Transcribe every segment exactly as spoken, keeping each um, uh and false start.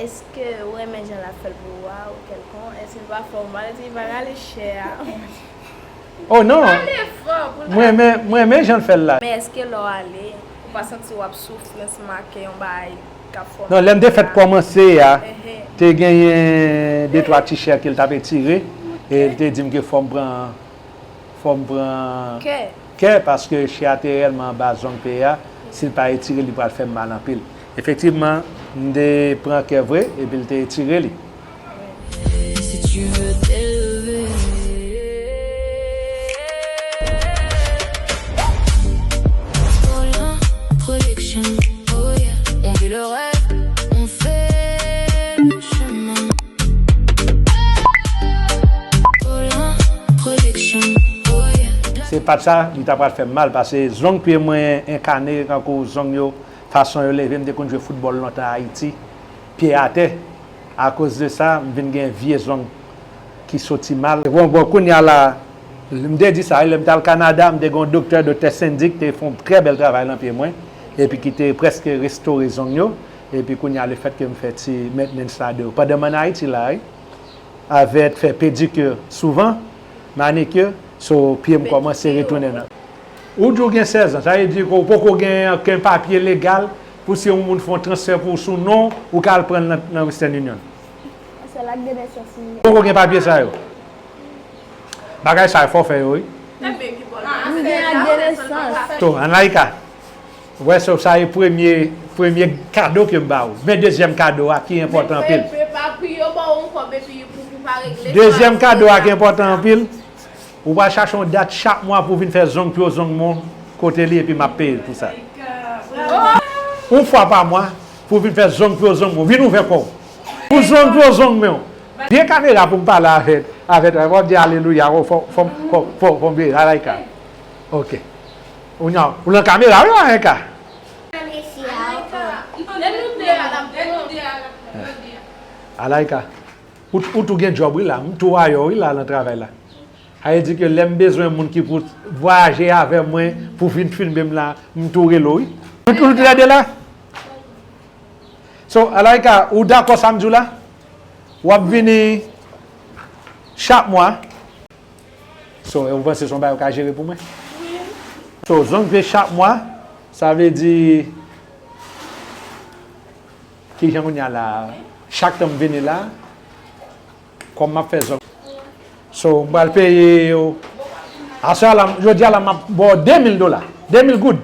Èske ou renmen jan l ap fè l pou ou a ou kèlkonk? Èske l pa fè w mal? Èske li pa rale chè a? Oh non! Pale fò pou l pa. Mwen renmen, mwen renmen jan l fè l la. Men èske lè w ale, ou pa santi w ap soufri ansanm ak yon bagay k ap fè w mal? Non, lè m te fèk kòmanse a, te genyen de twa ti chè ke l t ap etire, e l te di m ke fò m pran, fò m pran kè, paske chè a te reyèlman anba zong pye a, si l pa etire, li pral fè m mal anpil. Efektivman, m te pran kè vre, epi l te etire li. Si tu veux t'élever. Roland Production, oh yeah. On vit le rêve, on fait le chemin. Roland Production, oh yeah. Se pa t sa, li ta pral fè m mal, paske zong pye mwen enkane, tankou zong yo, fason yo leve, m te konn jwe foutbòl lontan Ayiti, pye atè. Akoz de sa, m vin gen vye zong ki soti mal. Bon, bon, kounye a la, m te di sa, lè m t al Kanada, m te gen yon doktè, doktè Sendik, te fè yon trè bèl travay lan pye mwen, epi ki te prèske restore zong yo, epi kounye a, lefètke m fè ti maintenance la de yo. Pandan m ann Ayiti la, wi, avèk fè pedikir souvan, manikir, so, pye m kòmanse retounen nan. Ou di w gen sèz an, sa vle di ke w poko gen okenn papye legal pou si yon moun fè yon transfè pou w sou non w, ou ka al pran l nan, nan Western Union. Sèl ak de nesans li. Poko gen papye sa yo. Bagay sa yo fò fè yo, wi. M gen ak de nesans. To, Anlaika, w wè, so, sa e premye, premye kado ke m ba ou. Men dezyèm kado a ki enpòtan anpil. Dezyèm kado a ki enpòtan anpil. Ou pral chache yon dat chak mwa pou w vin fè zong pye w, zong men w kote li, epi m ap peye l pou sa. Yon fwa pa mwa, pou w vin fè zong pye w, zong men w. Vin ouvè kò w. Pou zong pye w, zong men w. Vye kamera pou m pale avèk, avèk, w ap di alelouya, fò, fò, fò, fò, fò m vire, Anlaika. Ok. Ou nan, ou nan kamera, wi, Anlaika. Anlaika. Ou, ou tou gen djòb, wi, la. M tou ayò, wi, la, nan travay la. Sa vle di ke lè m bezwen moun ki pou vwayaje avè mwen, pou vin filme m la, m tou rele w, wi. Nou tou, nou tou lè de la. So, Anlaika, ou dakò sa m di w la? W ap vini chak mwa. So, e ou panse se yon bagay ou ka jere pou mwen? Wi. So, zong pye chak mwa, sa vle di, kijan kounye a la, chak tan m vini la, kòm m ap fè zong. So, m pral peye yo. Aswè a la, jodi a la, m ap ba w de mil dola, de mil goud.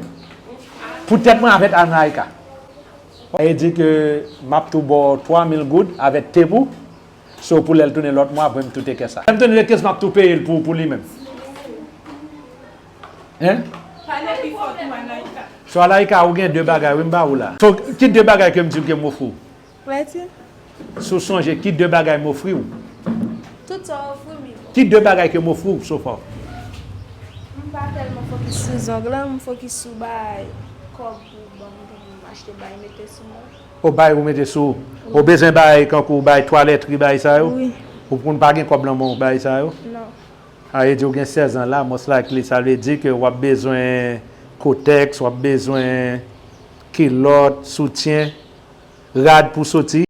Pou tèt mwen avèk Anlaika. Sa vle di ke m ap tou ba w twa mil goud avèk te pou. So, pou lè l tounen lòt mwa, apre m tou teke sa. Lè m tounen teke sa, m ap tou peye l pou, pou li menm. Hein? Pale pi fò tou, Anlaika. So, Anlaika, ou gen de bagay, wi, m ba ou la. So, ki de bagay ke m di w ke m ofri w? Klèti. Si w sonje, ki de bagay m ofri w? Tout sa w ofri m, wi. Ki de bagay ke m ofri w, so far? M pa tèlman fokis sou zong lan, m fokis sou bay kòb pou ban m, pou m achte bay mete sou mwen. O bay ou mete sou. Wi. Ou bezwen bay, kankou bay twalètri, bay sa yo? Wi. Ou konn pa gen kòb nan men w, bay sa yo? Non. Sa vle di ou gen sèz an la, most likely, sa vle di ke w ap bezwen kotèks, w ap bezwen kilòt, soutyen, rad pou soti.